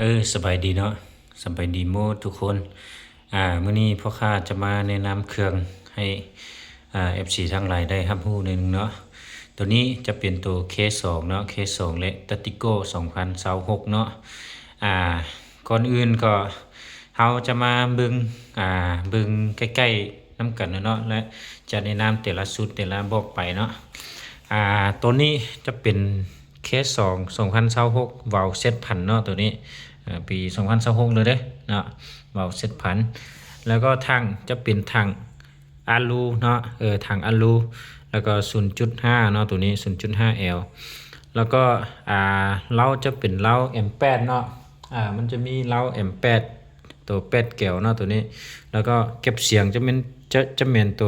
ເອີ ສະບາຍດີເນາະ ສະບາຍດີໝົດທຸກຄົນ. ອາ ມື້ນີ້ພໍ່ຄ້າຈະມາແນະນຳເຄື່ອງໃຫ້ ອາ ເອັຟຊີທັງຫຼາຍໄດ້ຮັບຮູ້ໜ້ອຍໜຶ່ງເນາະ. ໂຕນີ້ຈະເປັນໂຕເຄສອງເນາະ ເຄສອງ ແລະ ຕາຕິໂກ້ສອງພັນຊາວຫົກເນາະ. ອາ ກ່ອນອື່ນກໍເຮົາຈະມາເບິ່ງ ອາ ເບິ່ງໃກ້ໆນຳກັນເນາະ ແລະ ຈະແນະນຳແຕ່ລະຊຸດແຕ່ລະບອກໄປເນາະ. ອາ ໂຕນີ້ຈະເປັນ ເຄສອງ ສອງພັນຊາວຫົກ ວາວເຊັດພັນເນາະ ໂຕນີ້ ເອີ ປີສອງພັນຊາວຫົກເລີຍເດ້ເນາະ ວາວເຊັດພັນ. ແລ້ວກໍຖັງຈະເປັນຖັງອາລູເນາະ ເອີ ຖັງອາລູ ແລ້ວກໍສູນຈຸດຫ້າເນາະ ໂຕນີ້ສູນຈຸດຫ້າແອວ. ແລ້ວກໍ ອາ ເລົາຈະເປັນເລົາເອັມແປດເນາະ ອາ ມັນຈະມີເລົາເອັມແປດ ໂຕແປດແກວເນາະ ໂຕນີ້. ແລ້ວກໍເກັບສຽງຈະແມ່ນ ຈະ ຈະແມ່ນໂຕ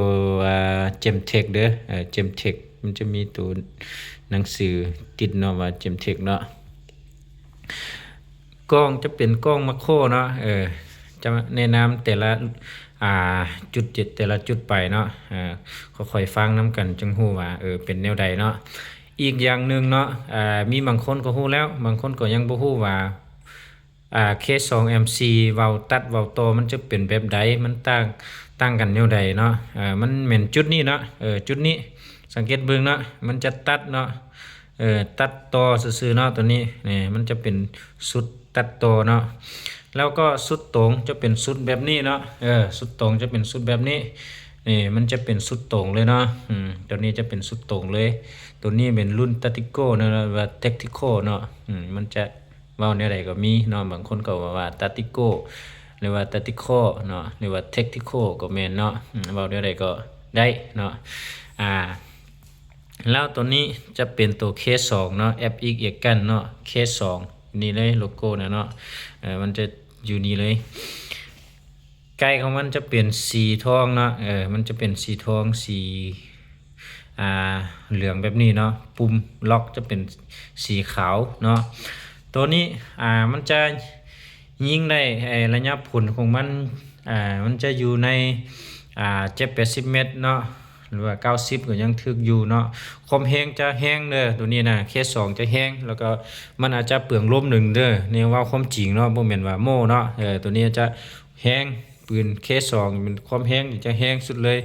ອາ ເຈມເທັກເດີ ເອີ ເຈມເທັກ ມັນຈະມີໂຕໜັງສືຕິດເນາະວ່າເຈມເທັກເນາະ. ກ້ອງຈະເປັນກ້ອງມາໂຄຣເນາະ ເອີ ຈະແນະນຳແຕ່ລະ ອາ ຈຸດ ແຕ່ລະຈຸດໄປເນາະ ເອີ ຄ່ອຍໆຟັງນຳກັນຈຶ່ງຮູ້ວ່າ ເອີ ເປັນແນວໃດເນາະ. ອີກຢ່າງໜຶ່ງເນາະ ອາ ມີບາງຄົນກໍຮູ້ແລ້ວ ບາງຄົນກໍຍັງບໍ່ຮູ້ວ່າ ອາ ເຄສອງ ເອັມສີ່ ວາວຕັດວາວຕໍ່ມັນຈະເປັນແບບໃດ ມັນຕ່າງ ຕ່າງກັນແນວໃດເນາະ. ເອີ ມັນແມ່ນຈຸດນີ້ເນາະ ເອີ ຈຸດນີ້ ສັງເກດເບິ່ງເນາະ ມັນຈະຕັດເນາະ ເອີ ຕັດຕໍ່ຊື່ໆເນາະ ໂຕນີ້ ນີ້ ມັນຈະເປັນຊຸດຕັດຕໍ່ເນາະ. ແລ້ວກໍຊຸດຕົງຈະເປັນຊຸດແບບນີ້ເນາະ ເອີ ຊຸດຕົງຈະເປັນຊຸດແບບນີ້ ນີ້ ມັນຈະເປັນຊຸດຕົງເລີຍເນາະ ອືມ ໂຕນີ້ຈະເປັນຊຸດຕົງເລີຍ. ໂຕນີ້ແມ່ນລຸ້ນຕາຕິໂກ້ເນາະ ວ່າແທັກຕິໂກ້ເນາະ ອືມ ມັນຈະ ເວົ້າແນວໃດກໍມີເນາະ ບາງຄົນກໍວ່າ ວ່າຕາຕິໂກ້ ຫຼືວ່າຕາຕິຄໍເນາະ ຫຼືວ່າແທັກຕິຄໍກໍແມ່ນເນາະ ອືມ ເວົ້າແນວໃດກໍໄດ້ເນາະ. ອາ ແລ້ວໂຕນີ້ຈະເປັນໂຕເຄສອງເນາະ ເອັຟເອັກ ເອກັນເນາະ ເຄສອງ ນີ້ເລີຍໂລໂກ້ນະເນາະ ເອີ ມັນຈະຢູ່ນີ້ເລີຍ. ໄກຂອງມັນຈະເປັນສີທອງເນາະ ເອີ ມັນຈະເປັນສີທອງ ສີ ອາ ເຫຼືອງແບບນີ້ເນາະ ປຸ່ມລັອກຈະເປັນສີຂາວເນາະ. ໂຕນີ້ ອາ ມັນຈະຍິງໄດ້ ໄອ້ ໄລຍະຜົນຂອງມັນ ອາ ມັນຈະຢູ່ໃນ ອາ ເຈັດແປດສິບແມັດເນາະ ຫຼືວ່າເກົ້າສິບກໍຍັງຖືກຢູ່ເນາະ. ຄວາມແຮງຈະແຮງເດີ ໂຕນີ້ນະ ເຄສອງຈະແຮງ ແລ້ວກໍມັນອາດຈະເປືອງລົມໜຶ່ງເດີ ແນວເວົ້າຄວາມຈິງເນາະ ບໍ່ແມ່ນວ່າໂມ້ເນາະ. ເອີ ໂຕນີ້ຈະ ແຮງ ປືນເຄສອງ ແມ່ນຄວາມແຮງນີ້ຈະແຮງສຸດເລີຍ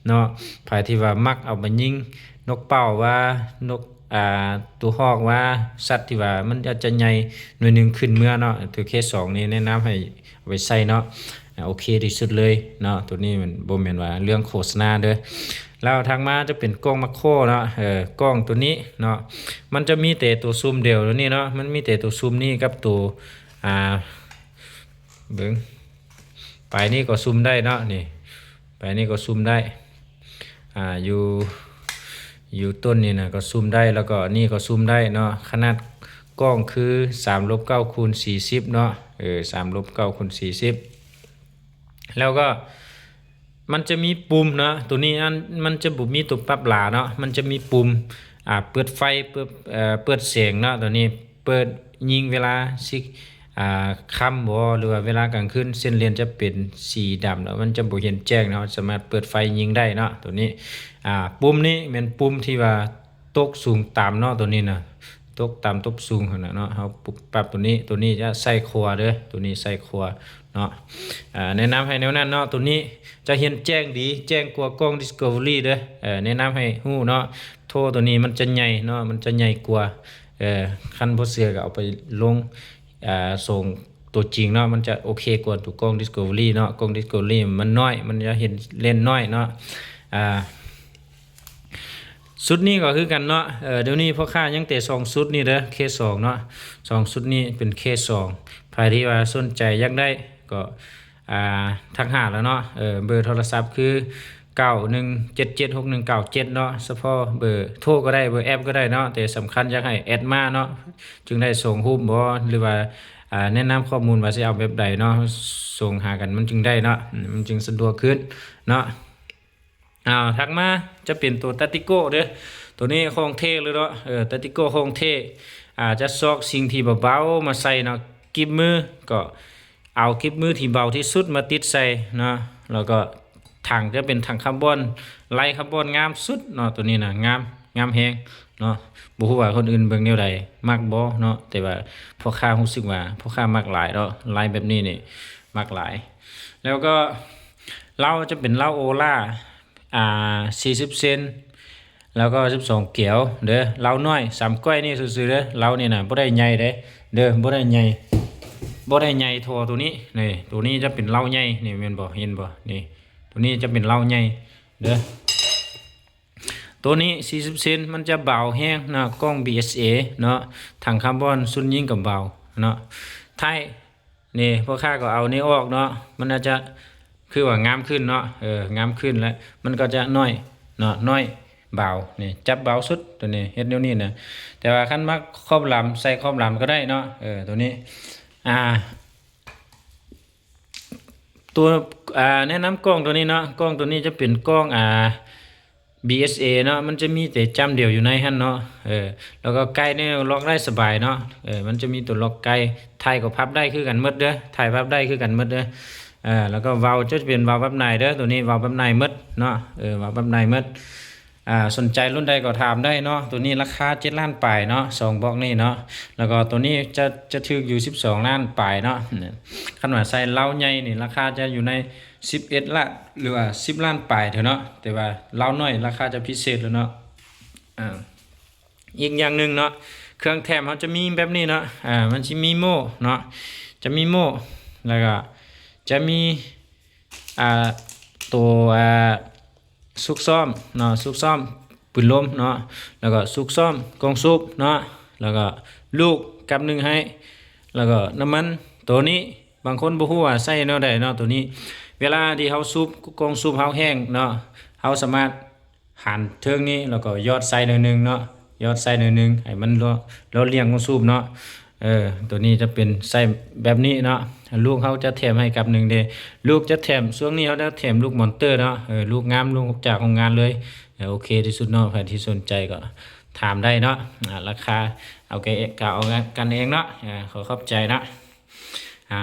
ເນາະ. ໃຜທີ່ວ່າມັກເອົາໄປຍິງນົກເປົ້າວ່າ ນົກ ອາ ໂຕຮອກວ່າ ສັດທີ່ວ່າມັນອາດຈະໃຫຍ່ໜ້ອຍໜຶ່ງຂຶ້ນເມືອເນາະ ໂຕເຄສອງນີ້ແນະນຳໃຫ້ເອົາໄປໃຊ້ເນາະ ໂອເຄທີ່ສຸດເລີຍເນາະ. ໂຕນີ້ມັນບໍ່ແມ່ນວ່າເລື່ອງໂຄສະນາເດີ. ແລ້ວຖັດມາຈະເປັນກ້ອງມາໂຄຣເນາະ ເອີ ກ້ອງໂຕນີ້ເນາະ ມັນຈະມີແຕ່ໂຕຊູມດຽວໂຕນີ້ເນາະ ມັນມີແຕ່ໂຕຊູມນີ້ກັບໂຕ ອາ ເບິ່ງ ປາຍນີ້ກໍຊູມໄດ້ເນາະ ນີ້ ປາຍນີ້ກໍຊູມໄດ້ ອາ ຢູ່ ຢູ່ຕົ້ນນີ້ນະກໍຊູມໄດ້ ແລ້ວກໍນີ້ກໍຊູມໄດ້ເນາະ. ຂະໜາດກ້ອງຄືສາມລົບເກົ້າຄູນສີ່ສິບເນາະ ເອີ ສາມລົບເກົ້າຄູນສີ່ສິບ. ແລ້ວກໍມັນຈະມີປຸ່ມເນາະ ໂຕນີ້ອັນ ມັນຈະບໍ່ມີໂຕປັບຫຼາເນາະ ມັນຈະມີປຸ່ມ ອາ ເປີດໄຟ ເປີດ ເອີ ເປີດແສງເນາະ ໂຕນີ້ ເປີດຍິງເວລາຊິ ອາ ຄ່ຳບໍ ຫຼືວ່າເວລາກາງຄືນ ເສັ້ນລຽນຈະເປັນສີດຳ ແລ້ວມັນຈະບໍ່ເຫັນແຈ້ງເນາະ ສາມາດເປີດໄຟຍິງໄດ້ເນາະ ໂຕນີ້. ອາ ປຸ່ມນີ້ແມ່ນປຸ່ມທີ່ວ່າຕົກສູງຕ່ຳເນາະ ໂຕນີ້ນະ ຕົກຕ່ຳຕົກສູງຫັ້ນນະເນາະ. ເຮົາປັບໂຕນີ້ ໂຕນີ້ຈະຊ້າຍຂວາເດີ ໂຕນີ້ຊ້າຍຂວາເນາະ. ອາ ແນະນຳໃຫ້ແນວນັ້ນເນາະ ໂຕນີ້ຈະເຫັນແຈ້ງດີ ແຈ້ງກວ່າກ້ອງດິສຄັຟເວີຣີເດີ ເອີ ແນະນຳໃຫ້ຮູ້ເນາະ. ໂທໂຕນີ້ມັນຈະໃຫຍ່ເນາະ ມັນຈະໃຫຍ່ກວ່າ ເອີ ຄັນບໍ່ເຊື່ອກໍເອົາໄປລົງ ອາ ໂສງຕົວຈິງເນາະ ມັນຈະໂອເຄກວ່າໂຕກ້ອງດິສຄັຟເວີຣີເນາະ. ກ້ອງດິສຄັຟເວີຣີມັນນ້ອຍ ມັນຈະເຫັນເລນນ້ອຍເນາະ. ອາ ຊຸດນີ້ກໍຄືກັນເນາະ ເອີ ດຽວນີ້ພໍ່ຄ້າຍັງແຕ່ສອງຊຸດນີ້ເດີ ເຄສອງເນາະ ສອງຊຸດນີ້ເປັນເຄສອງ. ໃຜທີ່ວ່າສົນໃຈຢາກໄດ້ກໍ ອາ ທັກຫາລະເນາະ ເອີ ເບີໂທລະສັບຄື ເກົ້າໜຶ່ງເຈັດເຈັດຫົກໜຶ່ງເກົ້າເຈັດເນາະ ສະເພາະເບີໂທກໍໄດ້ ເບີແອັບກໍໄດ້ເນາະ ແຕ່ສຳຄັນຢາກໃຫ້ແອັດມາເນາະ ຈຶ່ງໄດ້ສົ່ງຮູບບໍ ຫຼືວ່າ ອາ ແນະນຳຂໍ້ມູນວ່າຊິເອົາແບບໃດເນາະ ສົ່ງຫາກັນມັນຈຶ່ງໄດ້ເນາະ ມັນຈຶ່ງສະດວກຂຶ້ນເນາະ. ອາ ຖັດມາຈະເປັນໂຕຕາຕິໂກ້ເດີ ໂຕນີ້ຂອງແທ້ເລີຍເນາະ ເອີ ຕາຕິໂກ້ຂອງແທ້ ອາ ຈະຊອກສິ່ງທີ່ເບົາໆມາໃສ່ເນາະ ກິບມືກໍ ເອົາກິບມືທີ່ເບົາທີ່ສຸດມາຕິດໃສ່ເນາະ ແລ້ວກໍຖັງຈະເປັນຖັງຄາບອນ ໄລຄາບອນງາມສຸດເນາະ ໂຕນີ້ນະ ງາມ ງາມແຮງ ເນາະ. ບໍ່ຮູ້ວ່າຄົນອື່ນເບິ່ງແນວໃດ ມັກບໍ່ເນາະ, ແຕ່ວ່າພໍ່ຄ້າຮູ້ສຶກວ່າພໍ່ຄ້າມັກຫຼາຍເນາະ, ລາຍແບບນີ້ນີ້ມັກຫຼາຍ. ແລ້ວກໍເຫຼົ້າຈະເປັນເຫຼົ້າໂອລາ ອ່າ ສີ່ສິບເຊັນ ແລ້ວກໍສິບສອງແກ້ວເດີ. ເຫຼົ້ານ້ອຍສາມກ້ອຍນີ້ຊື່ໆເດີ, ເຫຼົ້ານີ້ນະບໍ່ໄດ້ໃຫຍ່ເດ້ ເດີ ບໍ່ໄດ້ໃຫຍ່ ບໍ່ໄດ້ໃຫຍ່ທໍ່ໂຕນີ້. ນີ້ ໂຕນີ້ຈະເປັນເຫຼົ້າໃຫຍ່ນີ້ ແມ່ນບໍ່? ເຫັນບໍ່? ນີ້ ໂຕນີ້ຈະເປັນເຫຼົ້າໃຫຍ່ເດີ. ໂຕນີ້ສີ່ສິບເຊັນ ມັນຈະເບົາແຮງເນາະ, ກ້ອງ ບີເອສເອ ເນາະ, ຖັງຄາບອນຊຸດຍິງກໍເບົາເນາະ. ທ້າຍນີ້ພໍ່ຄ້າກໍເອົານີ້ອອກເນາະ, ມັນອາດຈະຄືວ່າງາມຂຶ້ນເນາະ, ເອີ ງາມຂຶ້ນ ແລ້ວມັນກໍຈະນ້ອຍເນາະ, ນ້ອຍ ເບົາ. ນີ້ ຈັບເບົາສຸດ ໂຕນີ້ເຮັດແນວນີ້ນະ. ແຕ່ວ່າຄັນມັກຂອບລຳ ໃສ່ຂອບລຳກໍໄດ້ເນາະ, ເອີ ໂຕນີ້ ອ່າ ຕົວ ອ່າ ແນະນຳກ້ອງໂຕນີ້ເນາະ, ກ້ອງໂຕນີ້ຈະເປັນກ້ອງ ອ່າ ບີເອສເອ ເນາະ, ມັນຈະມີແຕ່ຈ້ຳດຽວຢູ່ໃນຫັ້ນເນາະ. ເອີ ແລ້ວກໍໄກນີ້ລັອກໄດ້ສະບາຍເນາະ, ເອີ ມັນຈະມີຕົວລັອກໄກ. ທ້າຍກໍພັບໄດ້ຄືກັນໝົດເດີ, ທ້າຍພັບໄດ້ຄືກັນໝົດເດີ. ເອີ ແລ້ວກໍວາວຈະເປັນວາວແບບໃນເດີ, ໂຕນີ້ວາວແບບໃນໝົດເນາະ, ເອີ ວາວແບບໃນໝົດ. ອ່າ ສົນໃຈລຸ້ນໃດກໍຖາມໄດ້ເນາະ. ໂຕນີ້ລາຄາເຈັດລ້ານປາຍເນາະ, ສອງບລັອກນີ້ເນາະ, ແລ້ວກໍໂຕນີ້ຈະ ຈະຖືກຢູ່ສິບສອງລ້ານປາຍເນາະ. ຄັນວ່າໃສ່ເຫຼົ້າໃຫຍ່ນີ້ ລາຄາຈະຢູ່ໃນສິບເອັດລ້ານ ຫຼືວ່າສິບລ້ານປາຍເທື່ອເນາະ, ແຕ່ວ່າເຫຼົ້ານ້ອຍລາຄາຈະພິເສດແລ້ວເນາະ. ອ່າ ອີກຢ່າງໜຶ່ງເນາະ, ເຄື່ອງແຖມເຮົາຈະມີແບບນີ້ເນາະ, ອ່າ ມັນຊິມີໂມ່ເນາະ, ຈະມີໂມ່ ແລ້ວກໍຈະມີ ອ່າ ໂຕ ອ່າ ຊຸກຊ້ອມເນາະ, ຊຸກຊ້ອມປືນລົມເນາະ, ແລ້ວກໍຊຸກຊ້ອມກ້ອງສູບເນາະ, ແລ້ວກໍລູກກັບໜຶ່ງໃຫ້ ແລ້ວກໍນ້ຳມັນ. ໂຕນີ້ບາງຄົນບໍ່ຮູ້ວ່າໃຊ້ແນວໃດເນາະ, ໂຕນີ້ເວລາທີ່ເຮົາສູບ ກ້ອງສູບເຮົາແຫ້ງເນາະ, ເຮົາສາມາດຫັນເທິງນີ້ ແລ້ວກໍຢອດໃສ່ໜ້ອຍໜຶ່ງເນາະ, ຢອດໃສ່ໜ້ອຍໜຶ່ງ ໃຫ້ມັນຫຼໍ່ ຫຼໍ່ລ້ຽງກ້ອງສູບເນາະ. ເອີ ໂຕນີ້ຈະເປັນໃຊ້ແບບນີ້ເນາະ, ລູກເຮົາຈະແຖມໃຫ້ກັບໜຶ່ງເດ້. ລູກຈະແຖມ ຊ່ວງນີ້ເຮົາຈະແຖມລູກມອນເຕີເນາະ, ເອີ ລູກງາມ ລູກຈາກໂຮງງານເລີຍ. ເອີ ໂອເຄທີ່ສຸດເນາະ, ໃຜທີ່ສົນໃຈກໍຖາມໄດ້ເນາະ. ອ່າ ລາຄາເອົາແກ່ ກະເອົາກັນເອງເນາະ. ເອີ ຂໍຂອບໃຈເນາະ. ອ່າ